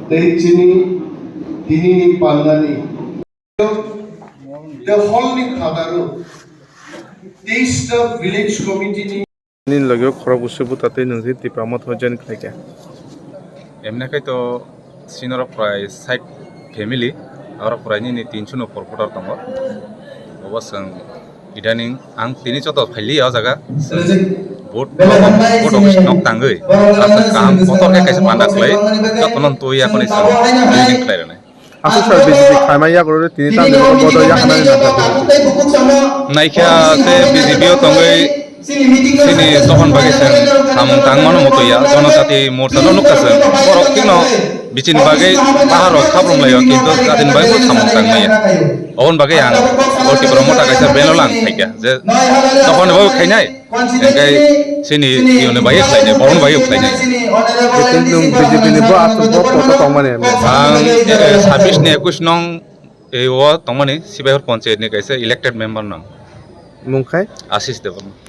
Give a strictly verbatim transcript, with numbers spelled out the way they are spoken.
Tei chini tinini pannani. The whole ni khadaro. Teista village committee ni. Nini logi o khorok busu buta tei nwng si Tipra Motha join khlai kha. Emne khai to sinoro prai side family, aro prai nini tinso no por kotor tongo. Obo swng idaning ang tini joto phaili o jaga. Vote, vote office nok tangwi. Asa kaham kotor khe kaisa panda khlai. Jotono twi yakoni swng joining khlai rwnai. Aswk sir B J P khaima yakrwi tini tamni bodo yakhanani nangkha B J P. Naikha se B J P o tongwi chini tokon bagwi se samung tangmano motoya, Jonojati Morcha no nukha se. Borok tino bichini bagwi bahar rok khaprung laio, kintu jatini bagwi bo samung tangmaya. Oboni bagwi ang o Tipra Motha kaisa beno lang khaikha je tokon bo khainai. Hingke chini iyoni bai khlainai, borokni bai khlainai. Tei nwng B J P ni bo aswk bo poto tongmani. Ang, eh, sabbish ni ekush nong, eh, o tongmani, Sibaihor Panchayat ni kaisa elected member nang. Mung khai? Ashish Debbarma.